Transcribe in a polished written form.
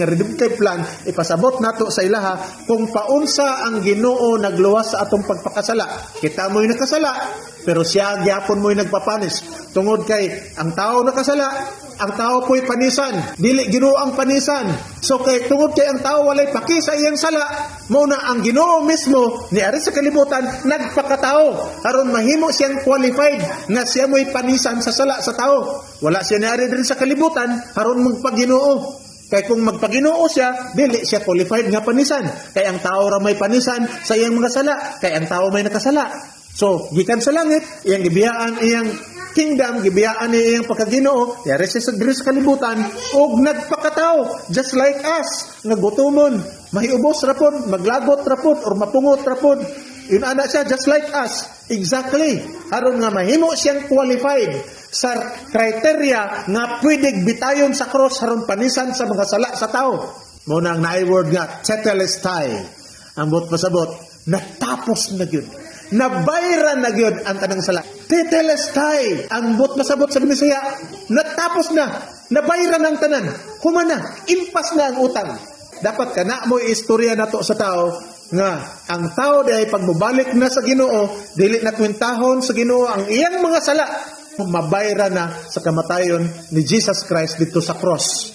Redemptive plan, ipasabot nato sa ilaha kung paunsa ang Ginoo nagluwas sa atong pagpakasala. Kita mo'y nakasala, pero siya gyapon mo'y nagpapanis. Tungod kay ang tao nakasala, ang tao po'y panisan. Dili Ginoo ang panisan. So kay tungod kay ang tao walay paki sa iyang sala, mao na ang Ginoo mismo niari sa kalibutan, nagpakatao aron mahimo siyang qualified nga siya mo'y panisan sa sala sa tao. Wala siya niari diri sa kalibutan aron magpaginoo. Kay kung magpaginoo siya, dili siya qualified nga panisan. Kay ang tao ra may panisan sa iyang mga sala. Kay ang tao may nakasala. So, gikan sa langit, iyang gibiyaan iyang kingdom, gibiyaan niya iyang pagkaginoo, yari siya sa diri sa kalibutan, og nagpakatao, just like us, nga gutumon, mahiubos ra pod, maglagot ra pod, or mapungot ra pod. Yun ana siya, just like us. Exactly. Aron nga mahimo siyang qualified sa criteria nga pwede bitayon sa cross aron panisan sa mga sala sa tao. Mao na ang naay word nga tetelestai. Ang buot pasabot, natapos na gyud. Nabayran na gyud ang tanang sala. Tetelestai. Ang buot pasabot sa Binisaya, natapos na. Nabayran ang tanan. Human na. Impas na ang utang. Dapat kana mo istorya nato sa tao nga ang tao diay pagbabalik na sa Ginoo, dili na kwentahon sa Ginoo ang iyang mga sala, mabayra na sa kamatayon ni Jesus Christ dito sa cross.